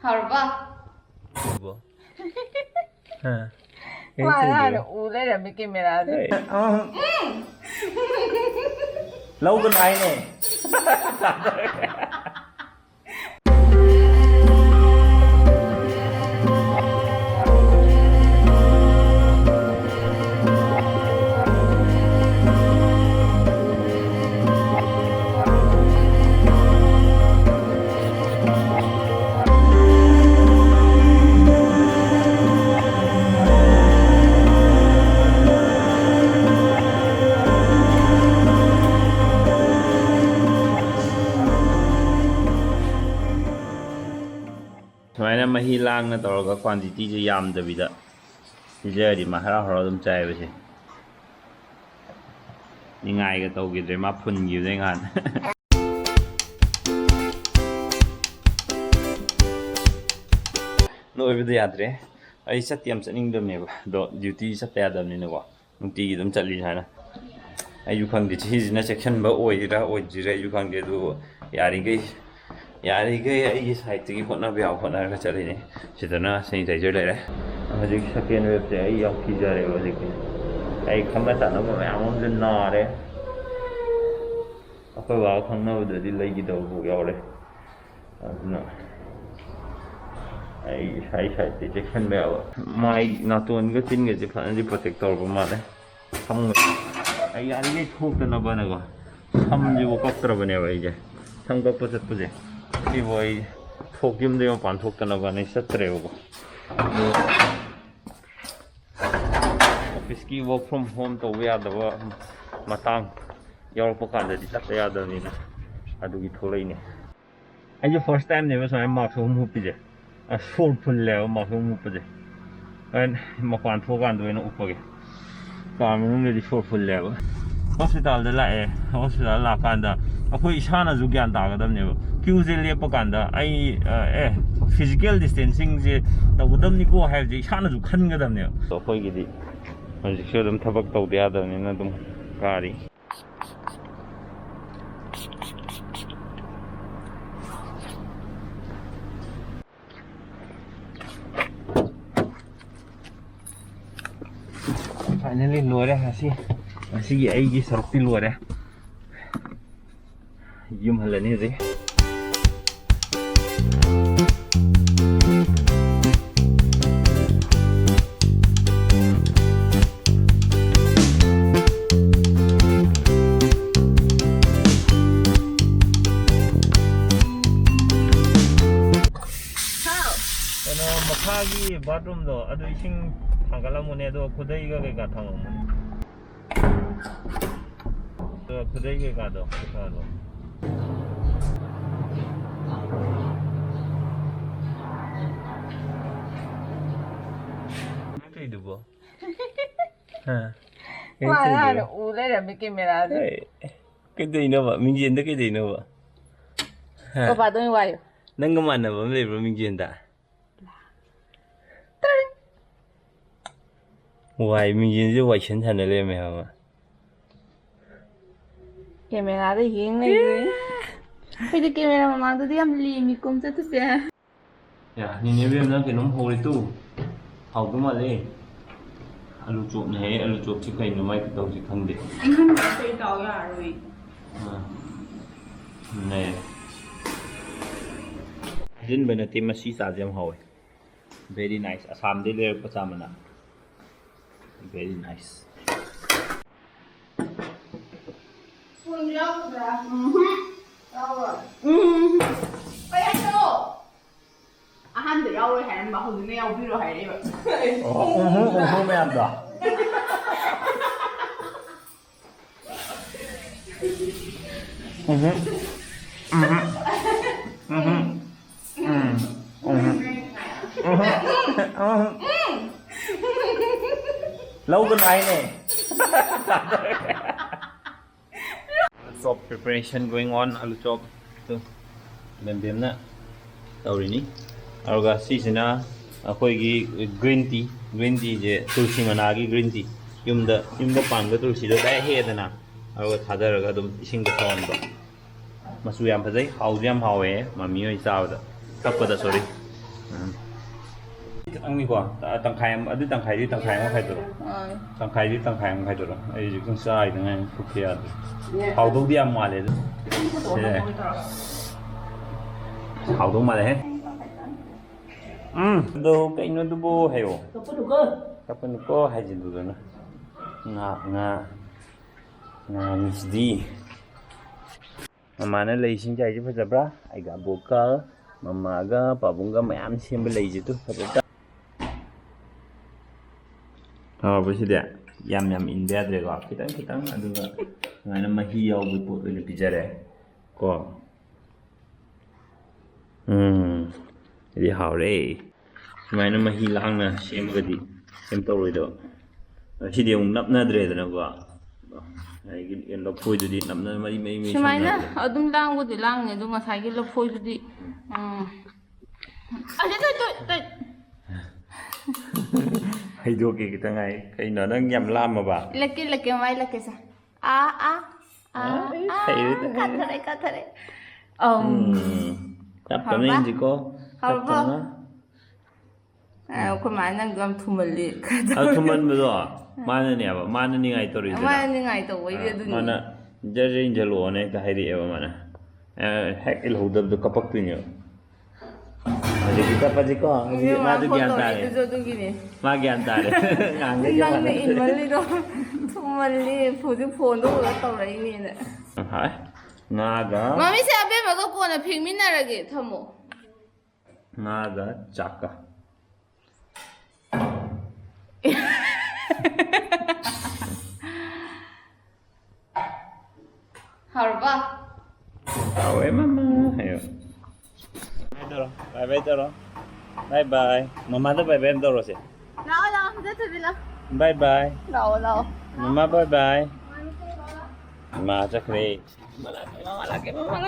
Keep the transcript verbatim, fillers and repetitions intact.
ꯍꯧꯔꯕ? ꯎꯕꯣ? ꯍꯥ? ꯀꯩ ꯃꯥꯅ ꯊꯤꯒꯦ? ꯍꯥꯟꯅ ꯎ ꯂꯩꯔꯝꯃꯤ ꯀꯦꯃꯦꯔꯥꯗ꯫ ꯑꯦ, ꯑꯍꯝ꯫ ꯂꯧꯒꯅꯨ ꯍꯥꯏꯅꯦ꯫ ꯁꯨꯃꯥꯏꯅ ꯃꯍꯤ ꯂꯥꯡꯅ ꯇꯧꯔꯒ ꯀ꯭ꯋꯥꯟꯇꯤꯇꯤꯁꯦ ꯌꯥꯝꯗꯕꯤꯗ ꯄꯤꯖꯔꯗꯤ ꯃꯥ ꯍꯔꯥꯎ ꯍꯔꯥꯎ ꯑꯗꯨꯝ ꯆꯥꯏꯕꯁꯦ꯫ ꯅꯤꯡꯉꯥꯏꯒ ꯇꯧꯈꯤꯗ꯭ꯔꯦ ꯃꯥ ꯐꯨꯟꯈꯤꯕꯗꯩ ꯉꯍꯥꯟ꯫ ꯅꯣꯏꯕꯗ ꯌꯥꯗ꯭ꯔꯦ꯫ ꯑꯩ ꯆꯠꯇꯤ ꯌꯥꯝ ꯆꯠꯅꯤꯡꯗꯕꯅꯦꯕ, ꯑꯗꯣ ꯗ꯭ꯌꯨꯇꯤ ꯆꯠꯇ ꯌꯥꯗꯕꯅꯤꯅꯀꯣ ꯅꯨꯡꯇꯤꯒꯤ ꯑꯗꯨꯝ ꯆꯠꯂꯤ ꯁꯨꯃꯥꯏꯅ꯫ ꯑꯩꯁꯨ ꯈꯪꯗꯦ ꯁꯤꯁꯤꯅ ꯆꯦꯛꯁꯤꯟꯕ ꯑꯣꯏꯔꯤꯔꯥ ꯑꯣꯏꯗ꯭ꯔꯤꯔꯥ ꯑꯩꯁꯨ ꯈꯪꯗꯦ, ꯑꯗꯨꯕꯨ ꯌꯥꯔꯤꯈꯩ ꯌꯥꯔꯤꯈꯩ ꯑꯩꯒꯤ ꯁꯥꯏꯠꯇꯒꯤ ꯍꯣꯠꯅꯕ ꯌꯥꯕ ꯍꯣꯠꯅꯔꯒ ꯆꯠꯂꯤꯅꯦ꯫ ꯁꯤꯗꯅ ꯁꯦꯅꯤꯇꯥꯏꯖꯔ ꯂꯩꯔꯦ꯫ ꯍꯧꯖꯤꯛ ꯁꯦꯀꯦꯟ ꯋꯦꯞꯁꯦ ꯑꯩ ꯌꯥꯝ ꯀꯤꯖꯔꯦꯕ ꯍꯧꯖꯤꯛꯇꯤ꯫ ꯑꯩ ꯈꯪꯅ ꯆꯥꯟꯅꯕ ꯃꯌꯥꯝ ꯑꯃꯁꯨ ꯅꯥꯔꯦ꯫ ꯑꯩꯈꯣꯏ ꯕꯥꯒ ꯈꯪꯅꯕꯗꯗꯤ ꯂꯩꯈꯤꯗꯕꯐꯥꯎ ꯌꯥꯎꯔꯦ꯫ ꯑꯗꯨꯅ ꯑꯩ ꯏꯁꯥ ꯏꯁꯥꯁꯦ ꯆꯦꯛꯁꯤꯟꯕ ꯌꯥꯕ꯫ ꯃꯥꯏ ꯅꯥꯇꯣꯟꯒ ꯆꯤꯟꯒꯁꯦ ꯐꯖꯅꯗꯤ ꯄ꯭ꯔꯣꯇꯦꯛ ꯇꯧꯔꯕ ꯃꯥꯜꯂꯦ꯫ ꯁꯝꯒ ꯑꯩ ꯌꯥꯔꯤꯈꯩ ꯊꯣꯛꯇꯅꯕꯅꯀꯣ꯫ ꯁꯝꯁꯤꯕꯨ ꯀꯛꯇ꯭ꯔꯕꯅꯦꯕ ꯑꯩꯁꯦ꯫ ꯁꯝ ꯀꯛꯄ ꯆꯠꯄꯁꯦ ꯁꯤꯕꯨ ꯑꯩ ꯊꯣꯛ-, ꯌꯨꯝꯗꯒꯤ ꯃꯄꯥꯟ ꯊꯣꯛꯇꯅꯕꯅ ꯑꯩ ꯆꯠꯇ꯭ꯔꯦꯕꯀꯣ꯫ ꯑꯗꯨ ꯑꯣꯐꯤꯁꯀꯤ work from home ꯇꯧꯕ ꯌꯥꯗꯕ ꯃꯇꯥꯡ ꯌꯥꯎꯔꯛꯄ ꯀꯥꯟꯗꯗꯤ ꯆꯠꯄ ꯌꯥꯗꯕꯅꯤꯅ ꯑꯗꯨꯒꯤ ꯊꯣꯛꯂꯛꯏꯅꯦ꯫ ꯑꯩꯁꯨ ꯐꯥꯔꯁ ꯇꯥꯏꯝꯅꯦꯕ ꯁꯨꯃꯥꯏꯅ ꯃꯥꯛꯁ ꯑꯍꯨꯝ ꯎꯞꯄꯤꯁꯦ꯫ ꯑꯁ, ꯁꯣꯔ ꯐꯨꯜꯂꯦꯕ ꯃꯥꯛꯁ ꯑꯍꯨꯝ ꯎꯞꯄꯁꯦ꯫ ꯍꯣꯔꯦꯟ ꯃꯄꯥꯟ ꯊꯣꯛꯑꯀꯥꯟꯗ ꯑꯣꯏꯅ ꯎꯞꯄꯒꯦ꯫ ꯀꯥ ꯃꯅꯨꯡꯗꯗꯤ ꯁꯣꯔ ꯐꯨꯜꯂꯦꯕ꯫ ꯍꯣꯁꯄꯤꯇꯥꯜꯗ ꯂꯥꯛꯑꯦ꯫ ꯍꯣꯁꯄꯤꯇꯥꯜ ꯂꯥꯛꯀꯥꯟꯗ ꯑꯩꯈꯣꯏ ꯏꯁꯥꯅꯁꯨ ꯒ꯭ꯌꯥꯟ ꯇꯥꯒꯗꯕꯅꯦꯕ꯫ ꯀ꯭ꯌꯨꯁꯦ ꯂꯦꯞꯄ ꯀꯥꯟꯗ ꯑꯩ, ꯑ, ꯑꯦ, ꯐꯤꯖꯤꯀꯦꯜ ꯗꯤꯁꯇꯦꯟꯁꯤꯡꯁꯦ ꯇꯧꯒꯗꯕꯅꯤꯀꯣ ꯍꯥꯏꯕꯁꯦ ꯏꯁꯥꯅꯁꯨ ꯈꯟꯒꯗꯕꯅꯦꯕ꯫ ꯑꯗꯣ ꯑꯩꯈꯣꯏꯒꯤꯗꯤ ꯍꯧꯖꯤꯛꯁꯨ ꯑꯗꯨꯝ ꯊꯕꯛ ꯇꯧꯗ ꯌꯥꯗꯕꯅꯤꯅ ꯑꯗꯨꯝ ꯀꯥꯔꯤ꯫ Finally ꯂꯣꯏꯔꯦ ꯉꯁꯤ꯫ ꯉꯁꯤꯒꯤ ꯑꯩꯒꯤ ꯁꯔꯨꯛꯇꯤ ꯂꯣꯏꯔꯦ꯫ ꯌꯨꯝ ꯍꯜꯂꯅꯤ ꯍꯧꯖꯤꯛ꯫ ꯀꯩꯅꯣ, ꯃꯈꯥꯒꯤ bathroomꯗꯣ ꯑꯗꯨ ꯏꯁꯤꯡ ꯊꯥꯡꯒꯠꯂꯝꯃꯨꯅꯦ, ꯑꯗꯣ ꯈꯨꯗꯩꯒ ꯀꯩꯀꯥ ꯊꯝꯃꯝꯃꯨꯅꯦ꯫ ꯑꯗꯣ ꯈꯨꯗꯩ ꯀꯩꯀꯥꯗꯣ ꯄꯩꯁꯥꯗꯣ꯫ ꯀꯩꯗꯨꯕꯣ? ꯍꯥ? ꯃꯥꯅ ꯍꯥꯟꯅ ꯎ ꯂꯩꯔꯝꯃꯤ cameraꯗ꯫ ꯑꯩ, ꯀꯩꯗꯧꯅꯣꯕ? ꯃꯤꯡꯖꯦꯜꯗ ꯀꯩꯗꯧꯅꯣꯕ? ꯍꯥ? ꯄꯄꯥꯗ ꯑꯣꯏꯅ ꯋꯥꯏꯌꯨ꯫ ꯅꯪꯒ ꯃꯥꯟꯅꯕ ꯑꯃ ꯂꯩꯕ꯭ꯔꯣ ꯃꯤꯡꯖꯦꯜꯗ? ꯋꯥꯏ, ꯃꯤꯡꯖꯦꯜꯁꯦ ꯋꯥꯏꯁꯟ ꯁꯥꯟꯅ ꯂꯩꯔꯝꯃꯦ ꯍꯥꯏꯕ꯫ Cameraꯗ ꯌꯦꯡ ꯂꯩꯈ꯭ꯔꯦ꯫ ꯑꯩꯈꯣꯏꯗꯤ camera ꯃꯃꯥꯡꯗꯗꯤ ꯌꯥꯝ ꯂꯦꯝꯃꯤ, ꯀꯣꯝ ꯆꯠꯊꯣꯛꯄ ꯌꯥꯏ꯫ ꯌꯥ, ꯅꯦꯅꯦ ꯕꯦꯝ, ꯅꯪ ꯀꯩꯅꯣꯝ ꯍꯧꯔꯦ ꯇꯨ꯫ ꯍꯥꯎꯗꯧ ꯃꯥꯜꯂꯦ꯫ ꯑꯂꯨ ꯆꯣꯞꯅꯦ ꯍꯥꯏꯌꯦ, ꯑꯂꯨ ꯆꯣꯞꯁꯤ ꯀꯩꯅꯣ ꯃꯥꯏ ꯈꯨꯇꯧꯁꯤ ꯈꯪꯗꯦ꯫ ꯏꯪꯍꯟꯕ ꯑꯇꯩ ꯇꯥꯎ ꯌꯥꯔꯣꯏ꯫ ꯑꯥ꯫ ꯅꯦ꯫ ꯍꯥꯏꯖꯤꯟꯕ ꯅꯠꯇꯦ, ꯃꯁꯤ ꯆꯥꯁꯦ ꯌꯥꯝ ꯍꯥꯎꯋꯦ꯫ Very nice. ꯑꯁꯥꯝꯗꯩ ꯂꯩꯔꯛꯄ ꯆꯥ ꯃꯅꯥ꯫ Very nice. ꯎꯝ꯫ ꯀꯩ ꯍꯥꯏꯅꯣ? ꯑꯍꯥꯟꯕ ꯌꯥꯎꯔꯣꯏ ꯍꯥꯏꯔꯝꯕ, ꯍꯧꯖꯤꯛꯅ ꯌꯥꯎꯕꯤꯔꯣ ꯍꯥꯏꯔꯛꯏꯕ꯫ ꯑꯣ, ꯎꯝꯍꯨꯝ, ꯎꯝꯍꯨꯝ ꯃꯌꯥꯝꯗꯣ꯫ ꯎꯝꯍꯨꯝ, ꯎꯝꯍꯨꯝ, ꯎꯝꯍꯨꯝ, ꯎꯝ, ꯎꯝꯍꯨꯝ, ꯎꯝꯍꯨꯝ, ꯎꯝꯍꯨꯝ꯫ ꯂꯧꯒꯅꯨ ꯍꯥꯏꯅꯦ꯫ Chop preparation going on, ꯑꯂꯨ chop ꯇꯨ ꯕꯦꯝꯕꯦꯝꯅ ꯇꯧꯔꯤꯅꯤ꯫ ꯑꯗꯨꯒ ꯁꯤꯁꯤꯅ ꯑꯩꯈꯣꯏꯒꯤ green tea, green teaꯁꯦ tulsi ꯃꯅꯥꯒꯤ green tea, ꯌꯨꯝꯗ, ꯌꯨꯝꯗ ꯄꯥꯟꯕ ꯇꯨꯜꯁꯤꯗꯣ direct ꯍꯦꯛꯑꯦꯗꯅ, ꯑꯗꯨꯒ ꯊꯥꯗꯔꯒ ꯑꯗꯨꯝ ꯏꯁꯤꯡꯗ ꯁꯧꯍꯟꯕ꯫ ꯃꯆꯨ ꯌꯥꯝ ꯐꯖꯩ, ꯍꯥꯎꯁꯨ ꯌꯥꯝ ꯍꯥꯎꯋꯦ꯫ ꯃꯃꯤ ꯍꯣꯏ ꯆꯥꯕꯗ, ꯊꯛꯄꯗ, sorry꯫ ꯎꯝ꯫ ꯈꯤꯇꯪꯅꯤꯀꯣ꯫ ꯇ-, ꯇꯪꯈꯥꯏ ꯑꯃ, ꯑꯗꯨ ꯇꯪꯈꯥꯏꯗꯤ ꯇꯪꯈꯥꯏ ꯑꯃ ꯈꯥꯏꯗꯣꯔꯣ꯫ ꯑꯥ꯫ ꯇꯪꯈꯥꯏꯗꯤ ꯇꯪꯈꯥꯏ ꯑꯃ ꯈꯥꯏꯗꯣꯔꯣ꯫ ꯑꯩ ꯍꯧꯖꯤꯛꯇꯪ ꯆꯥꯔꯤꯗ ꯉꯥꯏꯔꯤ, ꯄꯨꯛꯁꯦ ꯌꯥꯗ꯭ꯔꯦ꯫ ꯍꯥꯎꯗꯧꯗꯤ ꯌꯥꯝ ꯃꯥꯜꯂꯦ ꯑꯗꯨ꯫ ꯁꯦ꯫ ꯍꯥꯎꯗꯧ ꯃꯥꯜꯂꯦꯍꯦ꯫ ꯎꯝ꯫ ꯑꯗꯣ ꯀꯩꯅꯣꯗꯨꯕꯨ ꯍꯥꯏꯌꯣ꯫ ꯀꯞꯄꯅꯨꯀꯣ꯫ ꯀꯞꯄꯅꯨꯀꯣ ꯍꯥꯏꯖꯤꯜꯂꯨꯗꯅ꯫ ꯉꯥ, ꯉꯥ, ꯉꯥ ꯃꯤꯁꯤꯗꯤ꯫ ꯃꯃꯥꯅ ꯂꯩꯁꯤꯡ ꯆꯥꯏꯁꯦ ꯐꯖꯕ꯭ꯔꯥ? ꯑꯩꯒ ꯑꯕꯣꯛꯀ, ꯃꯃꯥꯒ, ꯄꯥꯕꯨꯡꯒ ꯃꯌꯥꯝ ꯁꯦꯝꯕ ꯂꯩꯁꯦ ꯇꯨ ꯐꯖꯕ꯭ꯔꯥ? ꯍꯥꯎꯔꯕ ꯁꯤꯗꯤ? ꯌꯥꯝ ꯌꯥꯝ ꯏꯟꯕ ꯌꯥꯗ꯭ꯔꯦꯀꯣ, ꯈꯤꯇꯪ ꯈꯤꯇꯪ, ꯑꯗꯨꯒ ꯁꯨꯃꯥꯏꯅ ꯃꯍꯤ ꯌꯥꯎꯕ ꯄꯣꯠ ꯑꯣꯏꯅ ꯄꯤꯖꯔꯦ ꯀꯣ꯫ ꯎꯝ, ꯁꯤꯗꯤ ꯍꯥꯎꯔꯦ꯫ ꯁꯨꯃꯥꯏꯅ ꯃꯍꯤ ꯂꯥꯡꯅ ꯁꯦꯝꯃꯒꯗꯤ ꯀꯩꯝ ꯇꯧꯔꯣꯏꯗꯕ꯫ ꯁꯤꯗꯤ ꯑꯃꯨꯛ ꯅꯞꯅꯗ꯭ꯔꯦꯗꯅꯀꯣ꯫ ꯑꯗꯒꯤ ꯂꯐꯣꯏꯗꯨꯗꯤ ꯅꯞꯅ ꯃꯔꯤ ꯃꯔꯤ ꯃꯔꯤ ꯁꯨꯃꯥꯏꯅ ꯁꯝꯅꯗ꯭ꯔꯦ꯫ ꯑꯗꯨꯝ ꯂꯥꯡꯕꯨꯗꯤ ꯂꯥꯡꯅꯤ, ꯑꯗꯣ ꯉꯁꯥꯏꯒꯤ ꯂꯐꯣꯏꯗꯨꯗꯤ, ꯎꯝ꯫ ꯑꯁꯤ ꯇꯩ, ꯇꯩ, ꯇꯩ꯫ ꯍꯩꯗꯣꯛꯀꯦ ꯈꯤꯇꯪ ꯉꯥꯏ꯫ ꯀꯩꯅꯣ, ꯅꯪ ꯌꯥꯝ ꯂꯥꯝꯃꯕ? ꯏꯜꯂꯛꯀꯦ, ꯏꯜꯂꯛꯀꯦ, ꯃꯃꯥ, ꯏꯜꯂꯛꯀꯦꯁꯦ꯫ ꯑꯥ, ꯑꯥ, ꯑꯥ, ꯑꯩ ꯑꯥ, ꯍꯩꯔꯦꯗ, ꯍꯩꯔꯦ꯫ ꯀꯥꯊꯔꯦ, ꯀꯥꯊꯔꯦ꯫ ꯑꯝ꯫ ꯎꯝ꯫ ꯇꯞ ꯇꯞꯅ ꯍꯥꯎꯔꯕ? ꯏꯟꯁꯤꯀꯣ꯫ ꯇꯞ ꯍꯥꯎꯔꯕꯣ? ꯇꯞꯅ꯫ ꯑ, ꯑꯩꯈꯣꯏ ꯃꯥꯅ ꯅꯪꯗꯣ ꯌꯥꯝ ꯊꯨꯃꯜꯂꯤ꯫ ꯑ, ꯊꯨꯃꯟꯕꯗꯣ ꯃꯥꯅꯅꯦꯕ, ꯃꯥꯅ ꯅꯤꯡꯉꯥꯏ ꯇꯧꯔꯤꯗꯅ꯫ ꯃꯥꯅ ꯅꯤꯡꯉꯥꯏ ꯇꯧꯕꯩꯗꯤ ꯑ, ꯑꯗꯨꯅꯤ꯫ ꯃꯥꯅ ꯖꯔ ꯖꯔ ꯏꯟꯁꯤꯜꯂꯛꯑꯣꯅ ꯍꯦꯛꯇ ꯍꯥꯏꯔꯛꯑꯦꯕ ꯃꯥꯅ꯫ ꯑ, ꯍꯦꯛ ꯏꯜꯍꯧꯗꯕꯗꯣ ꯀꯞꯄꯛꯇꯣꯏꯅꯦꯕ꯫ ꯍꯧꯖꯤꯛꯇꯤ ꯀꯞꯄꯁꯤꯀꯣ꯫ ꯍꯧꯖꯤꯛꯇꯤ ꯏꯕꯦꯝꯃ, ꯃꯥꯗꯤ ꯒ꯭ꯌꯥꯟ ꯐꯣꯟ ꯇꯥꯔꯦ꯫ ꯇꯧꯔꯛꯏꯗꯨꯁꯨ ꯑꯗꯨꯒꯤꯅꯤ꯫ ꯃꯥ ꯒ꯭ꯌꯥꯟ ꯇꯥꯔꯦ꯫ ꯉꯥꯡꯒꯩ ꯅꯪꯅ ꯃꯥꯟꯅꯗ꯭ꯔꯦ꯫ ꯏꯟꯃꯜꯂꯤꯗꯣ ꯊꯨꯃꯜꯂꯤ, ꯍꯧꯖꯤꯛ ꯐꯣꯟꯗꯣ ꯎꯔꯒ ꯇꯧꯔꯛꯏꯅꯦꯅ꯫ ꯍꯥꯏ꯫ ꯉꯥꯒ꯫ ꯃꯃꯤꯁꯦ ꯑꯕꯦꯝꯃꯒ ꯀꯣꯟꯅ ꯐꯦꯡꯃꯤꯟꯅꯔꯒꯦ, ꯊꯝꯃꯣ꯫ ꯉꯥꯒ ꯆꯥꯛꯀ꯫ ꯍꯥꯎꯔꯕ? ꯍꯥꯎꯋꯦ, ꯃꯃꯥ꯫ ꯍꯥꯏꯌꯣ꯫ ꯕꯥꯏ ꯇꯧꯔꯣ, ꯕꯥꯏ ꯕꯥꯏ ꯇꯧꯔꯣ꯫ ꯕꯥꯏ ꯕꯥꯏ꯫ ꯃꯃꯥꯗ ꯕꯥꯏ ꯕꯥꯏ ꯑꯃ ꯇꯧꯔꯣꯁꯦ꯫ ꯂꯥꯛꯑꯣ, ꯂꯥꯛꯑꯣ, ꯆꯠꯇꯣꯏꯗꯤ ꯂꯥꯛꯑꯣ꯫ ꯕꯥꯏ ꯕꯥꯏ꯫ ꯂꯥꯛꯑꯣ, ꯂꯥꯛꯑꯣ꯫ ꯃꯃꯥ ꯕꯥꯏ ꯕꯥꯏ꯫ ꯃꯃꯥ ꯆꯠꯈ꯭ꯔꯦ꯫ ꯃꯃꯥ ꯂꯥꯛꯀꯦ, ꯃꯃꯥ ꯂꯥꯛꯀꯦ, ꯃꯃꯥ